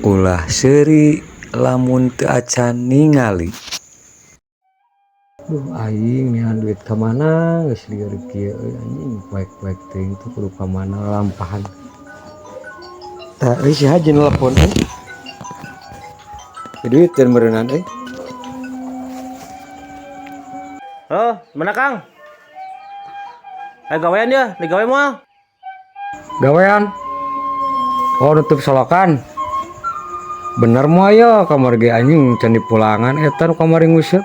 Ulah seuri lamun teu acan ningali. Duh, aing neangan duit ka mana geus lieur kieu euy, anjing, poek-poek teuing tuh kudu ka mana lampahan. Tah euy, si Haji nelepon euy. Duiteun meureunan euy. Oh, mana, Kang? Ayo gawean dia, digawe moal. Gawean. Oh, nutup solokan. Bener moal ya kamar ge, anjing, can dipulangan eta nu kamari nguseup.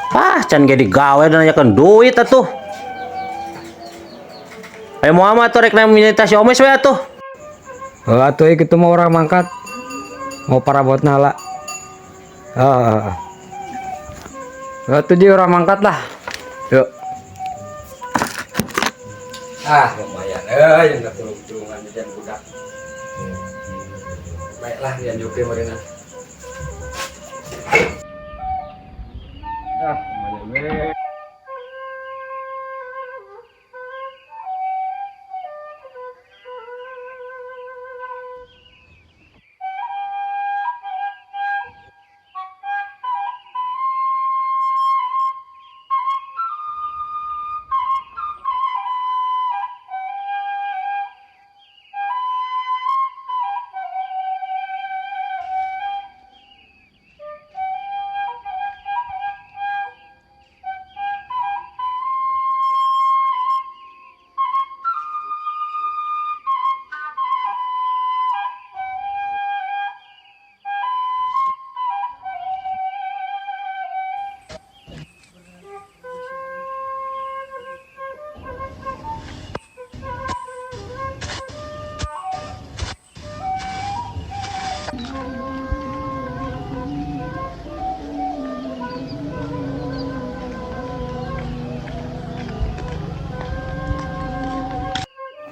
Ah, can ge digawe dan nanyakeun duit atuh. Ayo moal mah atuh, rek minta si Omes we atuh. Heuh atuh euy, kitu mah urang mangkat. Mau parabotna heula. Heeh. Heuh atuh, ji, urang mangkat lah. Yuk. Ah, lumayan euy, yang tulung-tulungan jajan budak. Baiklah, dia joge meureunna. Ah, lumayan we.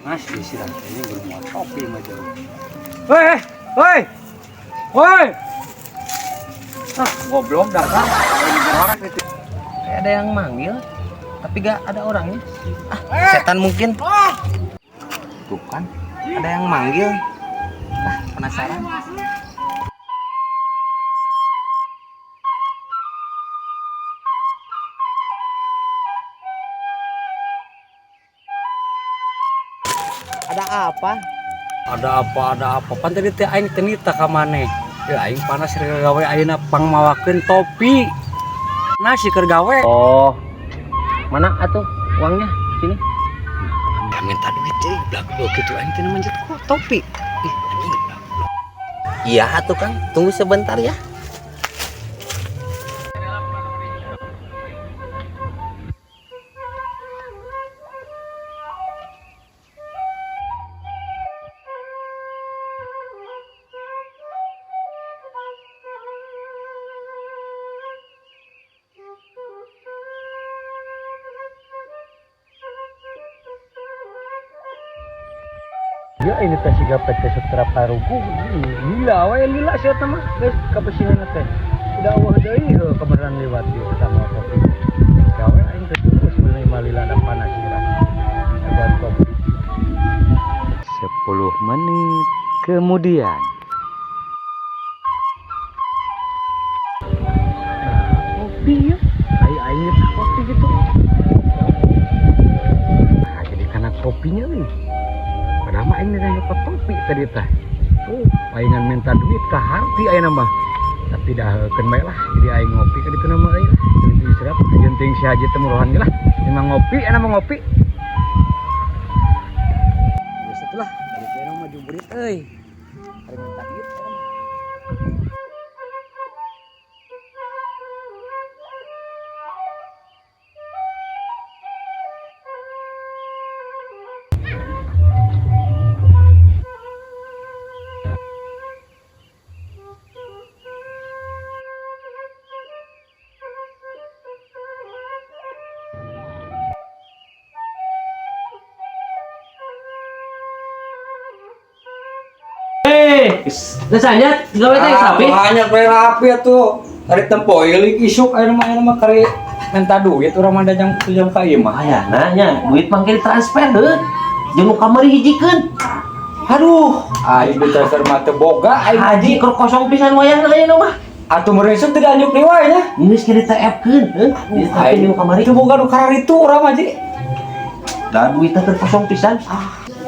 Mas, di sini ini belum mau topi mah jauh. Hei, hei, hei. Ah, goblok dah kan. Orang itu. Kayak ada yang manggil, tapi gak ada orangnya. Ah, setan mungkin. Tuh kan, ada yang manggil. Ah, penasaran. Ada apa? Ada apa, ada apa? Pan tadi teh aing teh nita ka maneh. Ya aing panas rek gawe ayeuna, pangmawakeun topi. Nasi keur gawe. Oh, mana atuh uangnya? Sini. Ya, minta duit teh blag gitu aing teh manjat kok topi. Ih, anjing, blag. Iya atuh, Kang, tunggu sebentar ya. Ya ini teh siga PT Sutra Parugu. Lila we, lila sia teh mah geus kapesinan teh. Udah eueuh deui heuh kebenaran liwat di sama kopi. Gawe aing teh terus sebenarnya mah lila da panas kira. Buat kopi. 10 menit kemudian. Nah, kopi ya. Aing aing teh kopi gitu. Nah, jadi karena kopinya nih. Padahal mah aing nanya topi tadi teh. Oh, palingan minta duit ke harti aing mah. Tapi dah keun bae lah, jadi aing ngopi ka ditu nama aing. Jadi istirahat, jeung ting si Haji teh muruhan ge lah. Emang ngopi, enak mah ngopi. Geus atuh lah, balik we mah juburit euy. Hari minta duit eta mah. Eh, geus anyat gawe teh sapi. Banyak we rapi atuh. Ari tempo ilik isuk ayeuna mah kari minta duit urang mah jam jam ka ieu mah. Aya nanya, duit mangke ditransfer heuh. Jeung nu kamari hijikeun. Aduh, Aing di dasar mah teu boga aing. Haji keur kosong pisan wayahna ayeuna mah. Atuh meureun teu dianjuk deui wae nya. Geus kira TF-keun, heuh. Aing Aing kamari. Teu boga nu kararitu urang mah, Ji. Da duitna keur kosong pisan.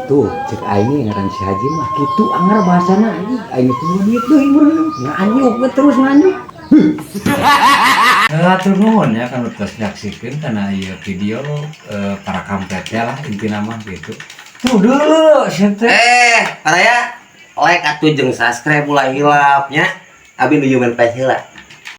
Tuh, cek aing ngaran si Haji mah kitu anger bahasana anjing. Aing teu duit deui meureun. Nganyuk we terus nganyuk. Hatur nuhun ya kan terus nyaksikeun kana ieu video para kampret lah intina mah gitu. Tuh dulu sia teh. Eh, Baraya, like atuh jeung subscribe ulah hilap nya. Abi nuju main PS heula.